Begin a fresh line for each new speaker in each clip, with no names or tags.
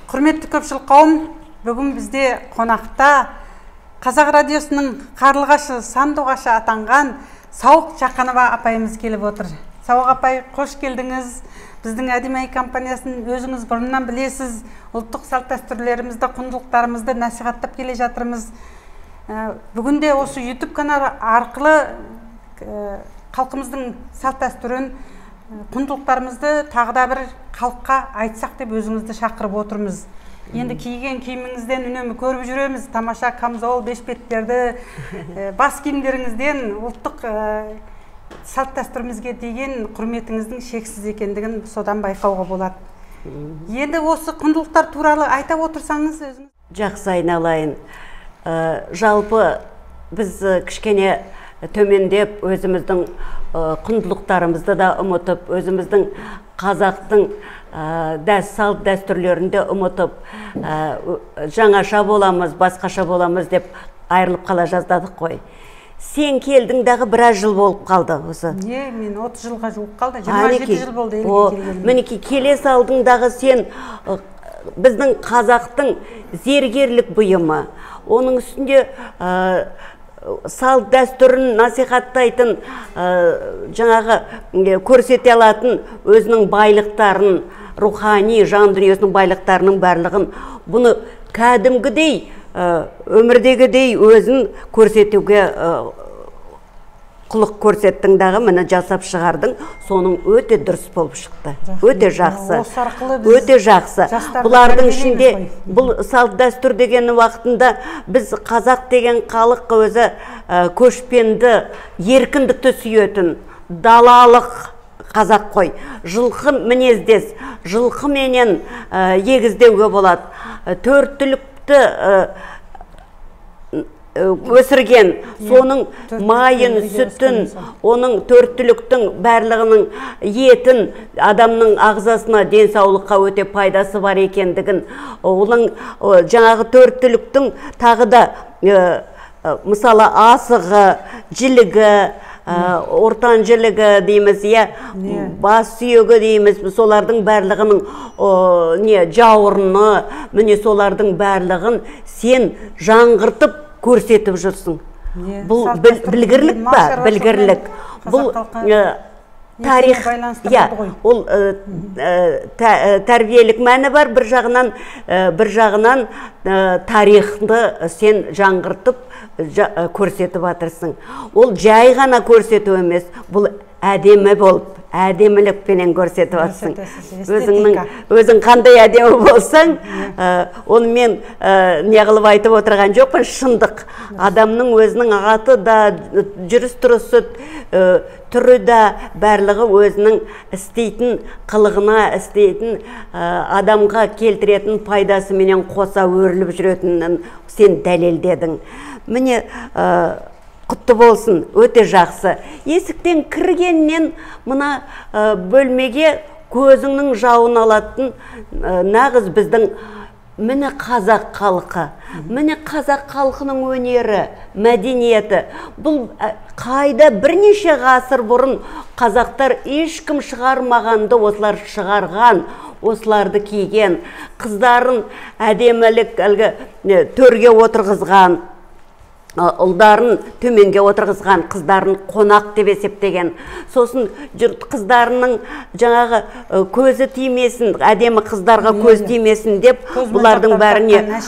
Құрметті көпшілік қауым, бүгін бізде қонақта Қазақ радиосының қарлығашы, сандуғашы атанған Сауық Жақанова апайымыз келіп отыр. Сауық апай, қош келдіңіз. Біздің Әдемі ай компаниясын өзіңіз бұрыннан білесіз. Ұлттық салт дәстүрлерімізді, құндылықтарымызды насихаттап келе жатырмыз. Бүгінде осы YouTube каналы арқылы халқымыздың салт дәстүрін, құндылықтарымызды тағы да бір халыққа айтсақ деп өзіңізді шақырып отырмыз. Енді киген киіміңізден үнемі көріп жүреміз, тамаша камзол, бешпеттерді, бас киімдеріңізден ұлттық салт дәстүрімізге деген құрметіңіздің шексіз екендігін содан байқауға болады. Енді осы құндылықтар туралы айта отырсаңыз өзіңіз.
Жақсы, айналайын. Жалпы біз кішкене төмендеп өзіміздің құндылықтарымызды да ұмытып, өзіміздің қазақтың салт дәстүрлерін де ұмытып, жаңаша боламыз, басқаша боламыз деп айырылып қала жаздадық қой. Сен келдің дағы біраз жыл болып қалды осы.
Не, мен 30 жылға жуық қалды, 27 жыл болды елге келгеніме.
Мінекей, келе салдың дағы сен біздің қазақтың зергерлік бұйымы, оның үстінде салт дәстүрін насихаттайтын, жаңағы көрсете алатын өзінің байлықтарын, рухани жан дүниесінің байлықтарының барлығын, бұны кәдімгідей өмірдегідей өзін көрсетуге құлық көрсеттің дағы, міне жасап шығардың, соның өте дұрыс болып шықты. Өте жақсы. Өте жақсы. Бұлардың ішінде бұл салт дәстүр деген уақытында біз қазақ деген халық өзі көшпенді, еркіндікті сүйетін, далалық қазақ қой. Жылқы мінездес, жылқыменен егіздеуге болады. Төрт түлікті өсірген, соның майын, сүтін, оның төрт түліктің барлығының етін адамның ағзасына, денсаулыққа өте пайдасы бар екендігін, оның жаңағы төрт түліктің тағы да мысалы асығы, жілігі, ортан жілігі дейміз, бас сүйегі дейміз, солардың барлығының не жауырыны, міне солардың барлығын сен жаңғыртып көрсетіп жүрсің. Бұл білгірлік па? Білгірлік. Бұл тарих, ол тәрбиелік мәні бар, бір жағынан тарихты сен жаңғыртып көрсетіп жатырсың. Ол жай ғана көрсету емес, бұл әдемі болып, әдемілікпенен көрсетіп жатсың. Өзің қандай әдемі болсаң, оны мен не қылып айтып отырған жоқпын, шындық. Адамның өзінің аты да, жүріс-тұрысы, түрі да, барлығы өзінің істейтін қылығына, істейтін адамға келтіретін пайдасыменен қоса өріліп жүретінін сен дәлелдедің. Міне, құтты болсын, өте жақсы. Есіктен кіргеннен мына бөлмеге көзіңнің жауын алатын нағыз біздің міне қазақ халқы, міне қазақ халқының өнері, мәдениеті. Бұл қайда бірнеше ғасыр бұрын қазақтар ешкім шығармағанды осылар шығарған, осыларды киген, қыздарын әдемілік әлгі төрге отырғызған, ұлдарын төменге отырғызған, қыздарын қонақ деп есептеген. Сосын жұрт қыздарының жаңағы көзі тимесін, әдемі қыздарға көз тимесін деп бұлардың бәріне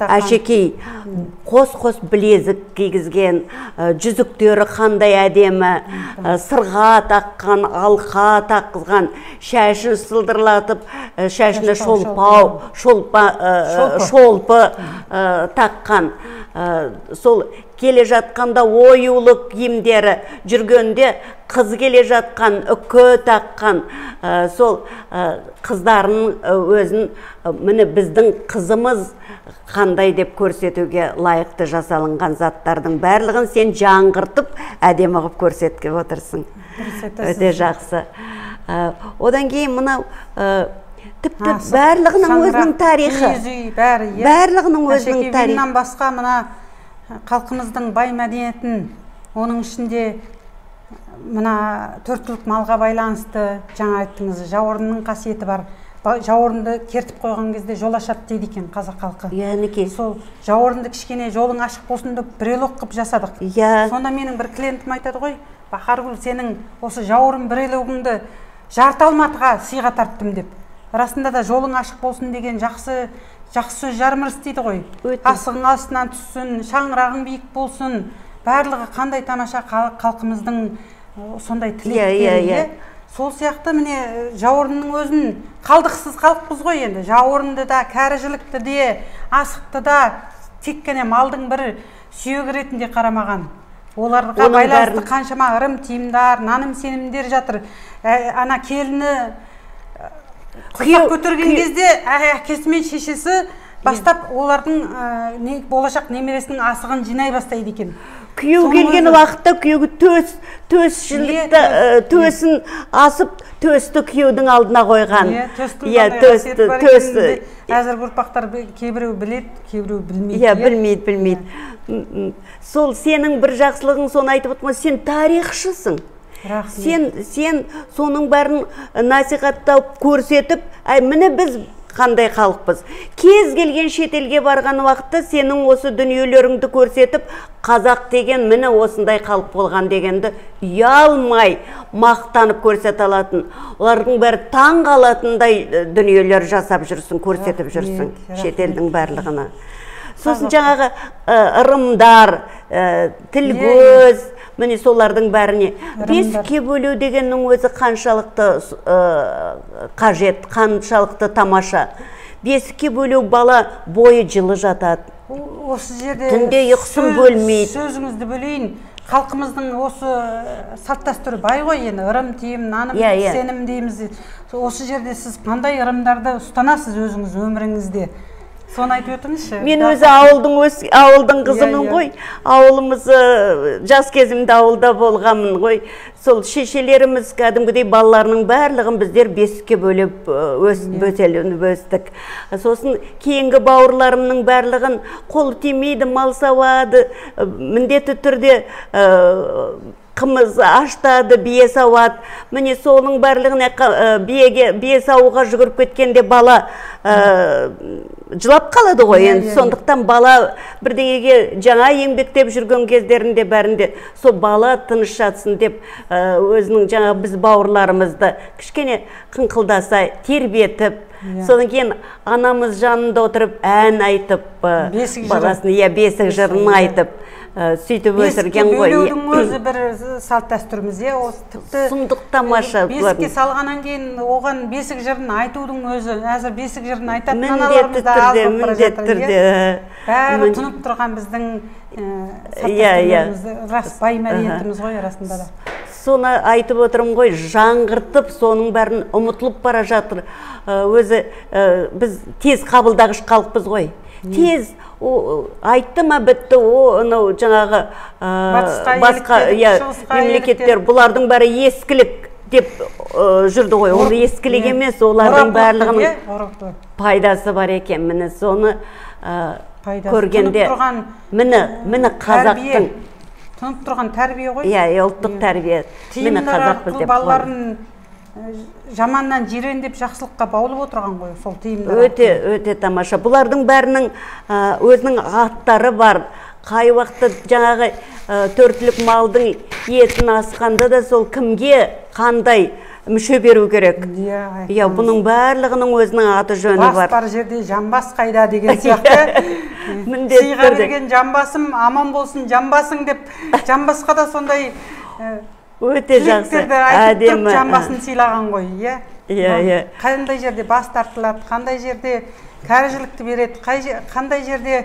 әшекей қос-қос білезік кигізген, жүзіктері қандай әдемі, сырға таққан, алқа таққызған, шашын сылдырлатып, шашына шолпы таққан. Сол келе жатқанда оюлы киімдері, жүргенде қыз келе жатқан, үкі таққан, сол қыздарын өзін міне біздің қызымыз қандай деп көрсетуге лайықты жасалынған заттардың барлығын сен жаңғыртып әдемі қылып көрсетіп отырсың. Өте жақсы. Одан кейін мынау тіпті барлығының өзінің тарихы. Барлығының өзінің тарихы.
Басқа мына халқымыздың бай мәдениетін, оның ішінде мына төрт түлік малға байланысты жаңа айттыңыз, жауырынның қасиеті бар. Жауырынды кертіп қойған кезде жол ашады дейді екен қазақ халқы.
Иә,
сол жауырынды кішкене жолың ашық болсын деп брелок қып жасадық.
Иә.
Сонда менің бір клиентім айтады ғой, Бахаргүл, сенің осы жауырын брелогыңды жарты Алматыға сыйға тарттым деп. Расында да жолың ашық болсын деген жақсы жақсы сөз жарым ырыс дейді ғой. Асығың астынан түссін, шаңырағың биік болсын. Барлығы қандай тамаша халқымыздың сондай тілектері. Сол сияқты міне жауырынның өзін қалдықсыз халықпыз ғой енді. Жауырынды да, кәрі жілікті де, асықты да тек қана малдың бір сүйегі ретінде қарамаған. Оларға байланысты қаншама ырым тиымдар, наным сенімдер жатыр. Ана келіні құрсақ көтерген кезде әкесі мен шешесі бастап олардың болашақ немересінің асығын жинай бастайды екен.
Күйеу келген уақытта күйеуге төс жілікті, төсін асып, төсті күйеудің алдына қойған.
Иә, төсті. Әзіргі ұрпақтар кейбіреу біледі, кейбіреу білмейді.
Иә, білмейді, білмейді. Сол сенің бір жақсылығың, соны айтып отырмын, сен тарихшысың. Сен соның бәрін насихаттап, көрсетіп, міне біз қандай халықпыз. Кез келген шетелге барған уақытта сенің осы дүниелеріңді көрсетіп, қазақ деген міне осындай халық болған дегенді ұялмай мақтанып көрсете алатын. Олардың бәрі таң қалатындай дүниелер жасап жүрсің, көрсетіп жүрсің шетелдің барлығына. Сосын жаңағы ырымдар, тіл көз, міне солардың бәріне. Бесікке бөлу дегеннің өзі қаншалықты қажет, қаншалықты тамаша. Бесікке бөлу бала бойы жылы жатады.
Осы жерде
түнде ұйқысын бөлмейді.
Сөзіңізді бөлейін. Халқымыздың осы салт дәстүрі бай ғой енді, ырым тиым, наным, сенім дейміз. Осы жерде сіз қандай ырымдарды ұстанасыз өзіңіз өміріңізде? Соны айтып өтіңізші.
Мен өзі ауылдың қызымын ғой. Ауылымыз, жас кезімде ауылда болғанмын ғой. Сол шешелеріміз кәдімгідей балаларының барлығын біздер бесікке бөліп өстік. Сосын кейінгі бауырларымның барлығын қол тимейді, мал сауады, міндетті түрде қымыз аштады, бие сауады. Міне соның барлығына бие сауға жүгіріп кеткенде бала жылап қалады ғой енді. Сондықтан бала бірдеңеге жаңа еңбектеп жүрген кездерінде бәрінде сол бала тыныш жатсын деп өзінің жаңа біз бауырларымызды кішкене қыңқылдаса тербетіп, содан кейін анамыз жанында отырып ән айтып, баласын, иә, бесік жырын айтып, сөйтіп өсірген ғой.
Бесікке бөлеудің өзі бір салт дәстүріміз, иә, осы тіпті
сұмдық тамаша.
Бесікке салғаннан кейін оған бесік жырын айтудың өзі, әзір бесік жырын айтатын аналарымыз да аз болып бара жатыр, иә. Бәрі тұнып тұрған біздің салт дәстүрлеріміз, рас бай мәдениетіміз ғой расында да.
Соны айтып отырмын ғой, жаңғыртып, соның бәрін ұмытылып бара жатыр. Өзі біз тез қабылдағыш халықпыз ғой. Тез айтты ма бітті, жаңағы басқа мемлекеттер, бұлардың бәрі ескілік деп жүрді ғой. Ол ескілік емес, олардың барлығының пайдасы бар екен. Міне соны көргенде, міне қазақтың
тұнып тұрған тәрбие ғой.
Иә, ұлттық тәрбие. Міне қазақпыз деп
балаларын жаманнан жирен деп жақсылыққа баулып отырған ғой сол тиымдар.
Өте, өте тамаша. Бұлардың бәрінің өзінің аттары бар. Қай уақытта жаңағы төртілік малдың етін асқанда да сол кімге қандай мүше беру керек. Иә, бұның барлығының өзінің аты жөні бар.
Бас бар жерде жамбас қайда деген сияқты.
Міндетті
түрде. Сыйға берген жамбасым аман болсын жамбасың деп жамбасқа да сондай
өте жақсы,
әдемі жамбасын сыйлаған ғой, иә.
Иә, иә.
Қандай жерде бас тартылады, қандай жерде кәрі жілікті береді, қандай жерде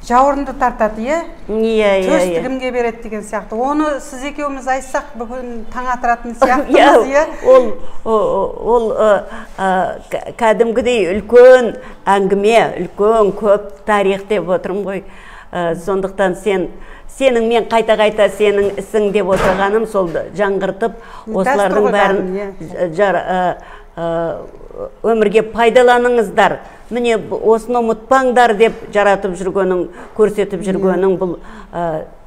жауырынды тартады, иә?
Иә, иә.
Төсті кімге береді деген сияқты. Оны сіз екеуміз айтсақ, бүгін таң атыратын сияқтымыз, иә?
Ол кәдімгідей үлкен әңгіме, үлкен көп тарих деп отырмын ғой. Сондықтан сенің мен қайта-қайта сенің ісің деп отырғаным сол жаңғыртып, осылардың бәрін өмірге пайдаланыңыздар. Міне осыны ұмытпаңдар деп жаратып жүргенің, көрсетіп жүргенің бұл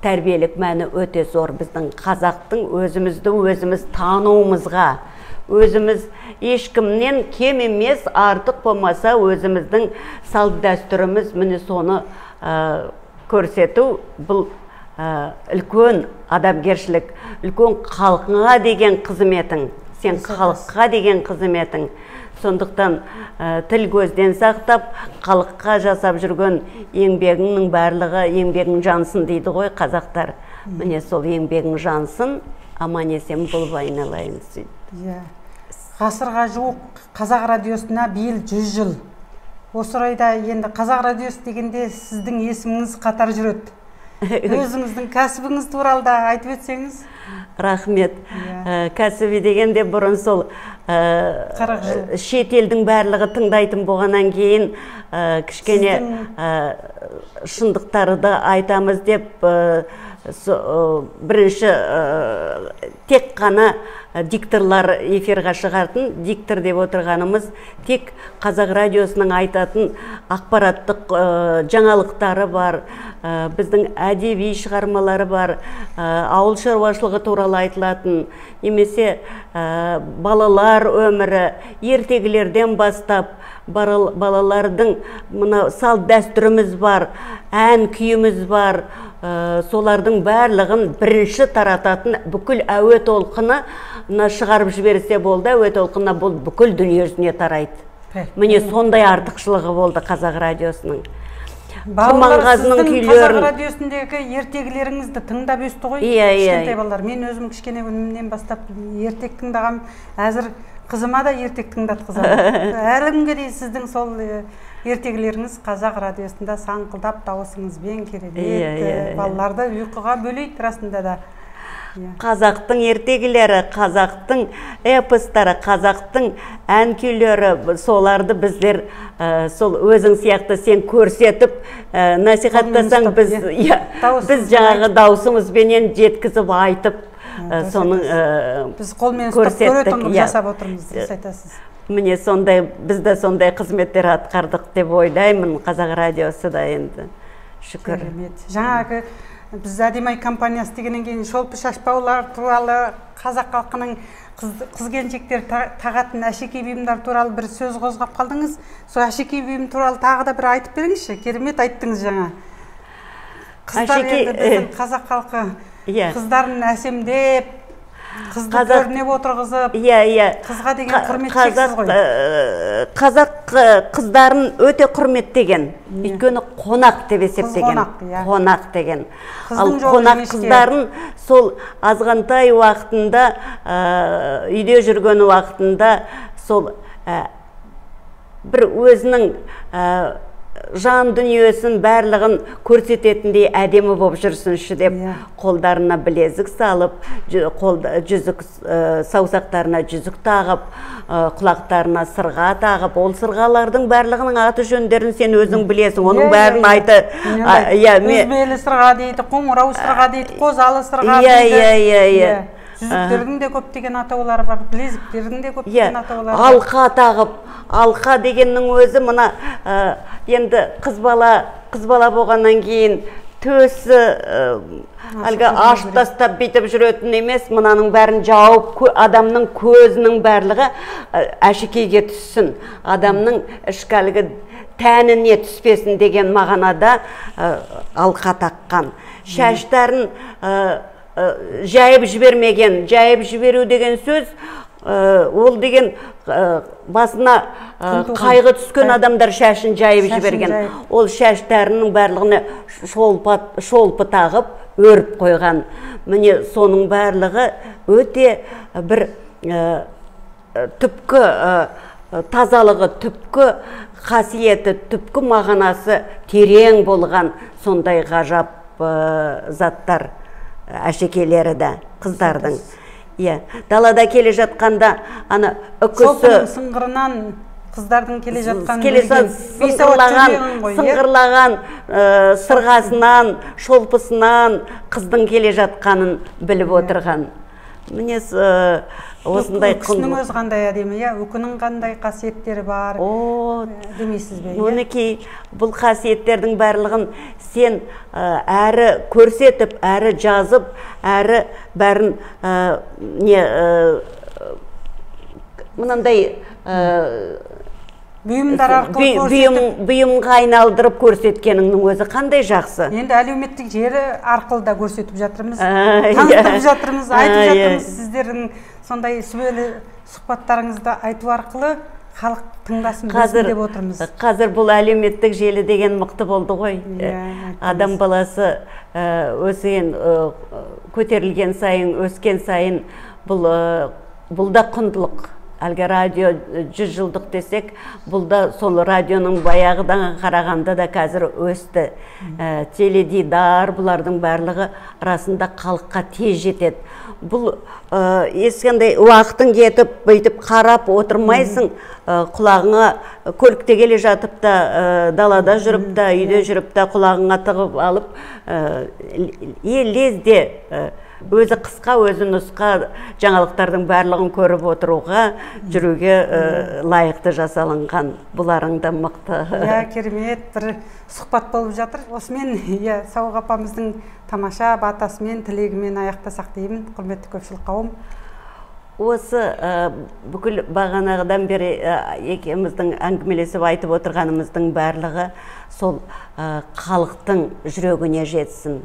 тәрбиелік мәні өте зор. Біздің қазақтың өзімізді өзіміз тануымызға, Өзіміз ешкімнен кем емес, артық болмаса өзіміздің салт дәстүріміз, міне соны көрсету бұл үлкен адамгершілік, үлкен халқыңа деген қызметің, сен халыққа деген қызметің. Сондықтан тіл көзден сақтап, халыққа жасап жүрген еңбегіңнің барлығы еңбегің жансын дейді ғой қазақтар. Міне сол еңбегің жансын, аман есен болып айналайын.
Иә. Ғасырға жуық Қазақ радиосына биыл 100 жыл. Осы орайда енді Қазақ радиосы дегенде сіздің есіміңіз қатар жүреді. Өзіңіздің кәсібіңіз туралы да айтып өтсеңіз.
Рахмет. Кәсібі дегенде бұрын сол
40 жыл
шет елдің барлығы тыңдайтын болғаннан кейін кішкене шындықтарды айтамыз деп бірінші тек қана дикторлар эфирға шығатын. Диктор деп отырғанымыз тек Қазақ радиосының айтатын ақпараттық жаңалықтары бар, біздің әдеби шығармалары бар, ауыл шаруашылығы туралы айтылатын, немесе балалар өмірі, ертегілерден бастап балалардың мына салт дәстүріміз бар, ән күйіміз бар, солардың барлығын бірінші тарататын бүкіл әуе толқыны шығарып жіберсе болды, әуе толқыны бұл бүкіл дүниежүзіне тарайды. Міне сондай артықшылығы болды Қазақ радиосының.
Балалар сіздің Қазақ радиосындағы ертегілеріңізді тыңдап өсті ғой. Кішкентай балалар. Мен өзім кішкене күнімнен бастап ертек тыңдағам, әзір қызыма да ертек тыңдатқызамын. Әлі күнге дейін сіздің сол ертегілеріңіз Қазақ радиосында саңқылдап дауысыңызбен керемет балаларды ұйқыға бөлейді расында да.
Қазақтың ертегілері, қазақтың эпостары, қазақтың ән күйлері, соларды біздер сол өзің сияқты сен көрсетіп насихаттасаң, біз біз жаңағы дауысымызбенен жеткізіп айтып, соның
біз қолмен ұстап көретін қылып жасап отырмыз, дұрыс айтасыз.
Міне сондай, біз де сондай қызметтер атқардық деп ойлаймын. Қазақ радиосы да енді шүкір.
Керемет. Жаңағы біз Әдемай компаниясы дегеннен кейін шолпы шашбаулар туралы, қазақ халқының қыз келіншектер тағатын әшекей бұйымдар туралы бір сөз қозғап қалдыңыз. Сол әшекей бұйым туралы тағы да бір айтып беріңізші. Керемет айттыңыз жаңа. Қыздар енді біздің қазақ халқы қыздарын әсемдеп, қызды көрінеп отырғызып, қызға деген құрмет шексіз ғой.
Қазақ қыздарын өте құрметтеген, өйткені қонақ деп есептеген. Қонақ деген. Ал қонақ қыздарын сол азғантай уақытында, үйде жүрген уақытында сол бір өзінің жан дүниесін барлығын көрсететіндей әдемі болып жүрсінші деп қолдарына білезік салып, жүзік, саусақтарына жүзік тағып, құлақтарына сырға тағып, ол сырғалардың барлығының аты жөндерін сен өзің білесің, оның бәрін айты.
Үзбелі сырға дейді, қоңырау сырға дейді, қозалы сырға дейді. Жүзіктердің де көптеген атаулары бар, білезіктердің де көптеген атаулары бар.
Алқа тағып, алқа дегеннің өзі мына енді қыз бала болғаннан кейін төсі әлгі ашып тастап бүйтіп жүретін емес, мынаның бәрін жауып, адамның көзінің барлығы әшекейге түссін, адамның ішкі әлгі тәніне түспесін деген мағынада алқа таққан. Шаштарын жайып жібермеген. Жайып жіберу деген сөз, ол деген басына қайғы түскен адамдар шашын жайып жіберген. Ол шаштарының барлығына шолпы тағып, өріп қойған. Міне соның барлығы өте бір түпкі тазалығы, түпкі қасиеті, түпкі мағынасы терең болған сондай ғажап заттар әшекейлері де қыздардың. Далада келе жатқанда ана үкісі
шолпының сыңғырынан қыздардың келе жатқан
сыңғырлаған сырғасынан, шолпысынан қыздың келе жатқанын біліп отырған. Міне осындай
үкісінің өзі қандай әдемі, үкінің қандай қасиеттері бар демейсіз бе?
Мінекей, бұл қасиеттердің барлығын сен әрі көрсетіп, әрі жазып, әрі бәрін Мынандай
бұйымдар арқылы көрсетіп,
бұйымға айналдырып көрсеткеніңнің өзі қандай жақсы.
Енді әлеуметтік желі арқылы да көрсетіп жатырмыз, таныстырып жатырмыз, айтып жатырмыз. Сіздердің сондай сүбелі сұхбаттарыңызды айту арқылы халық тыңдасын білсін деп отырмыз.
Қазір бұл әлеуметтік желі деген мықты болды ғой. Адам баласы өскен, көтерілген сайын, өскен сайын бұл да құндылық. Әлгі радио 100 жылдық десек, бұл да сол радионың баяғыдан қарағанда да қазір өсті. Теледидар, бұлардың барлығы расында халыққа тез жетеді. Бұл ешқандай уақытың кетіп, бүйтіп қарап отырмайсың, құлағыңа көлікте келе жатып та, далада жүріп та, үйде жүріп та құлағыңа тығып алып, лезде өзі қысқа, өзі нұсқа жаңалықтардың барлығын көріп отыруға, жүруге лайықты жасалынған. Бұларың да мықты.
Иә, керемет бір сұхбат болып жатыр. Осымен, иә, Сауық апамыздың тамаша батасымен, тілегімен аяқтасақ деймін, құрметті көпшілік қауым.
Осы бүкіл бағанағыдан бері екеуміздің әңгімелесіп айтып отырғанымыздың барлығы сол халықтың жүрегіне жетсін.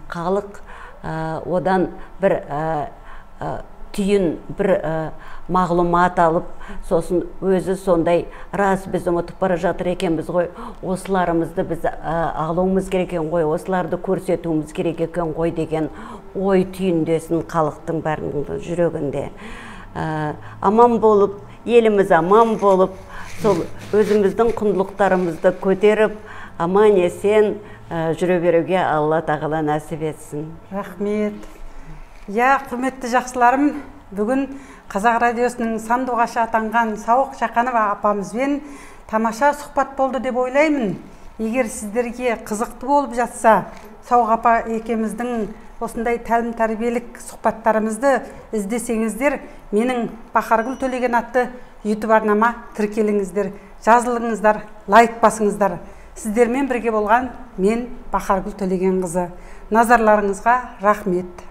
Халық одан бір түйін, бір мағлұмат алып, сосын өзі сондай рас біз ұмытып бара жатыр екенбіз ғой, осыларымызды біз алуымыз керек екен ғой, осыларды көрсетуіміз керек екен ғой деген ой түйіндесін халықтың бәрінің жүрегінде. Аман болып, еліміз аман болып, сол өзіміздің құндылықтарымызды көтеріп, аман есен жүре беруге Алла тағала нәсіп етсін.
Рахмет. Иә, құрметті жақсыларым, бүгін Қазақ радиосының сандуғашы атанған Сауық Жақанова апамызбен тамаша сұхбат болды деп ойлаймын. Егер сіздерге қызықты болып жатса, Сауық апа екеміздің осындай тәлім-тәрбиелік сұхбаттарымызды іздесеңіздер, менің Бахаргүл Төлеген атты YouTube арнама тіркеліңіздер, жазылыңыздар, лайк басыңыздар. Сіздермен бірге болған мен Бахаргүл Төлегенқызы. Назарларыңызға рахмет.